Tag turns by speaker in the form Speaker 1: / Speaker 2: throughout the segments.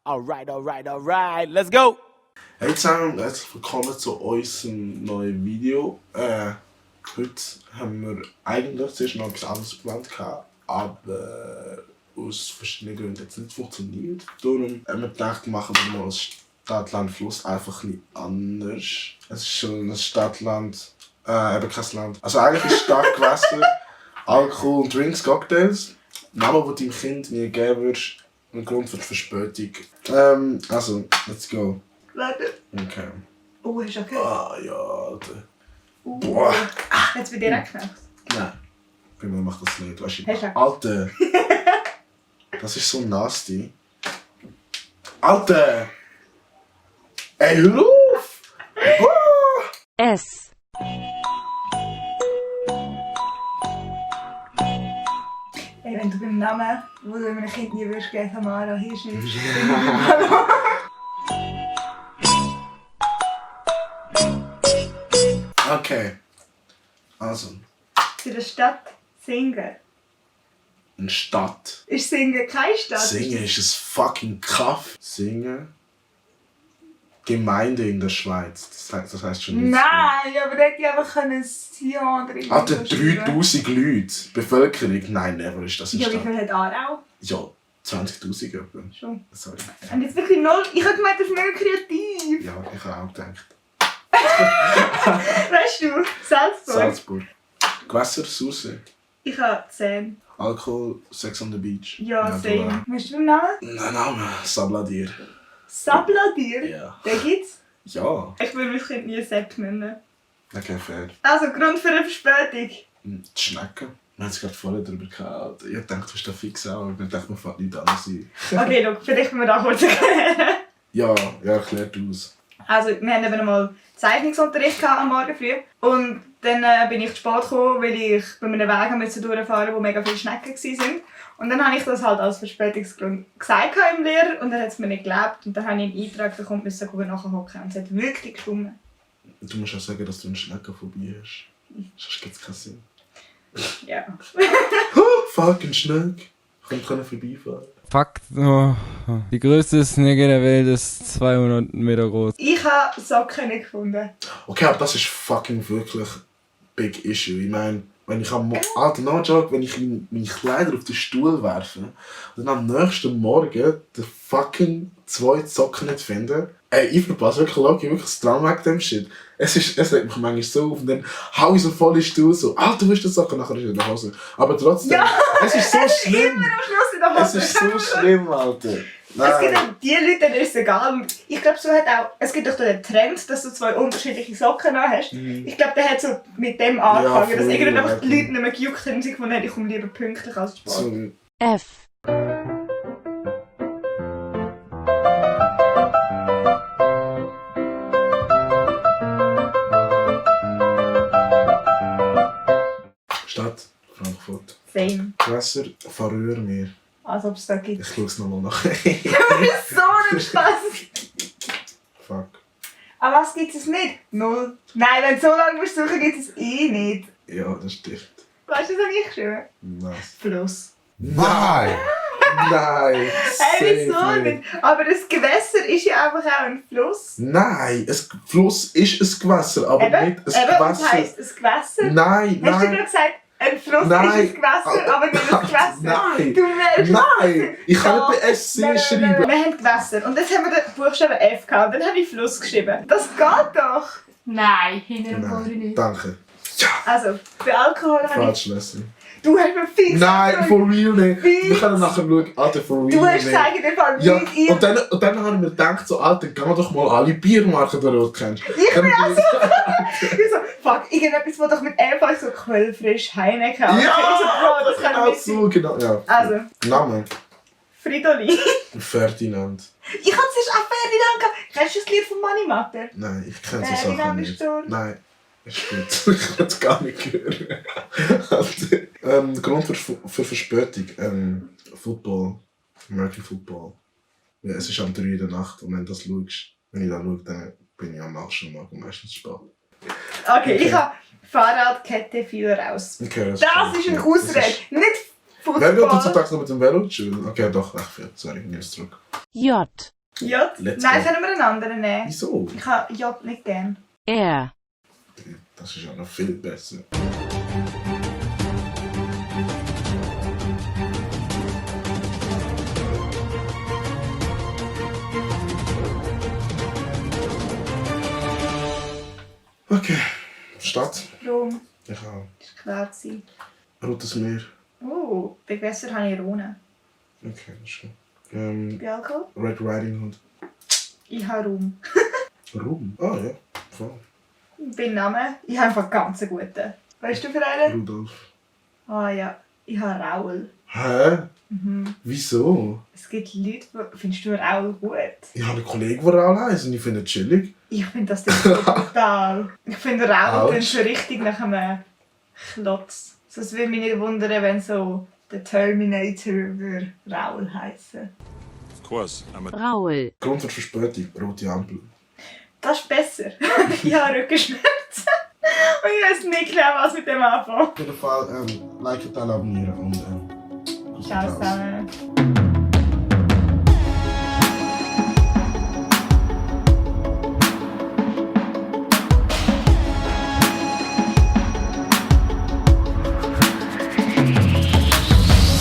Speaker 1: Alright, let's go!
Speaker 2: Hey zusammen, herzlich willkommen zu unserem neuen Video. Heute haben wir eigentlich zuerst noch etwas anderes geplant, aber aus verschiedenen Gründen hat es nicht funktioniert. Darum haben wir gedacht, machen wir mal das Stadt-Land-Fluss einfach ein bisschen anders. Es ist schon ein Stadt-Land, eben kein Land. Also eigentlich ist Stadtgewässer, Alkohol und Drinks, Cocktails. Namen, die deinem Kind mir geben würdest, ein Grund für die Verspätung. Also, let's go.
Speaker 3: Warte.
Speaker 2: Okay.
Speaker 3: Oh, hast du okay?
Speaker 2: Ah ja, Alter.
Speaker 3: Boah. Hat es bei dir auch geknackt?
Speaker 2: Nein. Bei mir macht das nicht, weißt
Speaker 3: Hast
Speaker 2: du.
Speaker 3: du?
Speaker 2: Alter! Das ist so nasty. Alter! Ey, hör auf!
Speaker 4: S.
Speaker 3: Ey, wenn du beim Namen, wo du einem Kind nie würdest geben, Tamara, hinschreibst.
Speaker 2: Okay. Also,
Speaker 3: Zu der Stadt Singen.
Speaker 2: eine Stadt.
Speaker 3: Ist Singen keine Stadt?
Speaker 2: Singen ist ein fucking Kaff. Singen. Gemeinde in der Schweiz. Das heisst schon nichts.
Speaker 3: Nein, aber da hätte ich einfach können Sion drin
Speaker 2: Alter,
Speaker 3: schreiben.
Speaker 2: 3000 Leute. Bevölkerung. Nein, never ist das eine
Speaker 3: Ja, wie
Speaker 2: Stadt.
Speaker 3: viel hat Aarau?
Speaker 2: Ja, 20.000 etwa.
Speaker 3: Schon.
Speaker 2: Sorry.
Speaker 3: Und jetzt wirklich null. Ich habe gemeint, das ist mega kreativ.
Speaker 2: Ja, ich habe auch gedacht.
Speaker 3: Weißt du, Salzburg.
Speaker 2: Salzburg. Gewässer, Sauce.
Speaker 3: Ich habe 10.
Speaker 2: Alkohol, Sex on the Beach.
Speaker 3: Ja,
Speaker 2: du
Speaker 3: 10.
Speaker 2: auch.
Speaker 3: Weißt du den Namen?
Speaker 2: Nein, Name. Sabladir.
Speaker 3: Sabladir?
Speaker 2: Ja.
Speaker 3: Den gibt's?
Speaker 2: Ja.
Speaker 3: Ich will mein Kind nie Sepp nennen.
Speaker 2: Okay, fair.
Speaker 3: Also, Grund für eine Verspätung.
Speaker 2: Die Schnecken. Wir haben es gerade vorher darüber gehabt. Ich dachte, du bist da fix auch, aber ich dachte, man fängt nicht an sein.
Speaker 3: Okay, schau, vielleicht müssen wir da kurz erklären.
Speaker 2: Ja, erklärt aus.
Speaker 3: Also, wir hatten eben einmal Zeichnungsunterricht am Morgen früh. Und dann bin ich zu spät gekommen, weil ich bei einem Weg musste durchfahren, wo mega viele Schnecken waren. Und dann habe ich das halt als Verspätungsgrund gesagt im Lehrer und dann hat es mir nicht geglaubt. Und dann habe ich einen Eintrag bekommen, müssen nachher hocken. Und es hat wirklich gestimmt.
Speaker 2: Du musst auch sagen, dass du eine Schneckenphobie hast. Sonst gibt es keinen Sinn.
Speaker 3: Ja.
Speaker 2: Fucking Schneck. Ich kann vorbeifahren.
Speaker 5: Fakt, die größte Snake der Welt ist 200 Meter groß.
Speaker 3: Ich habe Socken nicht gefunden.
Speaker 2: Okay, aber das ist fucking wirklich big issue. Ich meine, wenn ich Alter, no joke, wenn ich meine Kleider auf den Stuhl werfe und dann am nächsten Morgen die fucking 2 Socken nicht finde, ey, ich verpasse wirklich das Trauma wegen dem Shit. Es regt mich manchmal so auf und dann hau ich so voll in den Stuhl so, Alter, wo ist der Socken? Nachher ist er nach Hause. Aber trotzdem,
Speaker 3: Ja,
Speaker 2: es ist so schlimm.
Speaker 3: Immer am Schluss in der
Speaker 2: Es
Speaker 3: Hose.
Speaker 2: ist so schlimm, Alter.
Speaker 3: Es gibt
Speaker 2: Nein.
Speaker 3: auch die Leute, denen ist es egal. Und ich glaube, so hat auch, es gibt doch den Trend, dass du 2 unterschiedliche Socken an hast. Ich glaube, der hat so mit dem angefangen, dass
Speaker 2: voll,
Speaker 3: irgendwann einfach die
Speaker 2: Alter.
Speaker 3: Leute nicht mehr gejuckt haben und sich gefunden haben, ich komme lieber pünktlich als spät.
Speaker 2: So,
Speaker 4: F.
Speaker 2: Stadt, Frankfurt.
Speaker 3: Same.
Speaker 2: Gewässer, verrühr mir.
Speaker 3: Als ob es da gibt.
Speaker 2: Ich schaue es nochmal nach.
Speaker 3: Das ist so ein Spaß.
Speaker 2: Fuck.
Speaker 3: Aber was gibt es nicht? Null. Nein, wenn du so lange musst suchen, gibt es eh nicht.
Speaker 2: Ja, das stimmt.
Speaker 3: Weißt du, das habe ich geschrieben?
Speaker 2: Nice.
Speaker 3: Fluss.
Speaker 2: Nein! Nein!
Speaker 3: Hey, wieso
Speaker 2: safe
Speaker 3: nicht? Aber das Gewässer ist ja einfach auch ein Fluss.
Speaker 2: Nein! Ein Fluss ist ein Gewässer, aber nicht ein
Speaker 3: das
Speaker 2: Gewässer.
Speaker 3: heisst ein Gewässer.
Speaker 2: Nein,
Speaker 3: Hast du
Speaker 2: nein!
Speaker 3: gerade gesagt, ein Fluss
Speaker 2: Nein.
Speaker 3: ist ein Gewässer, aber nicht ein Gewässer?
Speaker 2: Nein.
Speaker 3: Du merkst
Speaker 2: Nein! Ich kann nicht bei SC
Speaker 3: Nein,
Speaker 2: schreiben.
Speaker 3: Wir haben Gewässer und jetzt haben wir den Buchstaben F gehabt und dann habe ich Fluss geschrieben. Das geht doch!
Speaker 6: Nein, hinter dem Kohle
Speaker 2: Nein,
Speaker 6: nicht.
Speaker 2: danke.
Speaker 3: Also, bei Alkohol habe ich...
Speaker 2: Falsch, Leslie.
Speaker 3: Du hast mir fix
Speaker 2: Nein,
Speaker 3: gesagt,
Speaker 2: for real nicht.
Speaker 3: Fix.
Speaker 2: Wir können nachher schauen. Alter, for real
Speaker 3: Du hast
Speaker 2: nicht.
Speaker 3: gesagt, in dem Fall
Speaker 2: Ja,
Speaker 3: nicht ich.
Speaker 2: und dann habe ich mir gedacht, so, Alter, geh doch mal alle Biermarken durch, die du kennst.
Speaker 3: Ich
Speaker 2: Dann
Speaker 3: bin auch
Speaker 2: bin
Speaker 3: so... Ich so, fuck, irgendetwas, was doch mit F heißt, so Quellfrisch, Heineken.
Speaker 2: Ja!
Speaker 3: Ich so, Bro, das kann
Speaker 2: Genau
Speaker 3: nicht sein.
Speaker 2: so, genau. Ja.
Speaker 3: Also,
Speaker 2: Name?
Speaker 3: Fridolin.
Speaker 2: Ferdinand.
Speaker 3: Ich hatte zuerst auch Ferdinand gehabt. Kennst du das Lied von Money Matter?
Speaker 2: Nein, ich kenne so
Speaker 3: Ferdinand
Speaker 2: Sachen
Speaker 3: ist
Speaker 2: nicht.
Speaker 3: tot.
Speaker 2: Nein, ist gut. Ich kann es gar nicht hören. Alter. Grund für Verspätung. Football. American Football. Ja, es ist am 3 in der Nacht und wenn du das schaust, wenn ich da schaue, dann bin ich am 8. Morgen meistens spät.
Speaker 3: Okay, ich habe Fahrradkette viel raus.
Speaker 2: Okay,
Speaker 3: Das ist ein Ausrede, nicht
Speaker 2: Wer wird
Speaker 3: Fußball.
Speaker 2: heutzutage noch mit dem Velo chillen? Okay, doch, recht viel. Sorry, ich nehme es zurück.
Speaker 4: J.
Speaker 3: J?
Speaker 2: Let's
Speaker 3: Nein,
Speaker 2: go.
Speaker 3: können wir einen anderen nehmen?
Speaker 2: Wieso?
Speaker 3: Ich habe J nicht gern.
Speaker 1: R.
Speaker 2: Das ist ja noch viel besser. Okay, Stadt.
Speaker 3: Rom.
Speaker 2: Ich habe
Speaker 3: Das war klar. Gewesen.
Speaker 2: Rotes Meer.
Speaker 3: Bei Gewässer habe ich Rhone.
Speaker 2: Okay, das ist gut.
Speaker 3: Bei Alkohol?
Speaker 2: Red Riding Hood.
Speaker 3: Ich habe Rum.
Speaker 2: Rum? Ah ja, voll.
Speaker 3: Bei Namen? Ich habe einfach ganz einen guten. Weißt du für einen?
Speaker 2: Rudolf.
Speaker 3: Ah ja, ich habe Raul.
Speaker 2: Hä?
Speaker 3: Mhm.
Speaker 2: Wieso?
Speaker 3: Es gibt Leute, die... Findest du Raul gut?
Speaker 2: Ich habe einen Kollegen, der Raul heisst und ich finde ihn chillig.
Speaker 3: Ich finde das so brutal. Ich finde Raul
Speaker 2: Autsch.
Speaker 3: klingt so richtig nach einem Klotz. Das würde mich nicht wundern, wenn so der Terminator würde Raul heißen.
Speaker 4: Of course, I'm a
Speaker 1: Raul.
Speaker 2: Grund für die Verspätung, rote Ampel.
Speaker 3: Das ist besser. Ich habe Rückenschmerzen. Und ich weiß nicht genau, was mit dem anfangen.
Speaker 2: Auf jeden Fall, like, teilen, abonnieren und
Speaker 3: Ciao zusammen.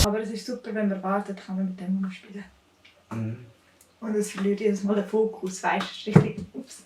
Speaker 3: Aber es ist super, wenn man wartet, kann man mit dem umspielen.
Speaker 2: Mhm.
Speaker 3: Und es verliert jedes Mal den Fokus, weißt du? Ist richtig. Ups.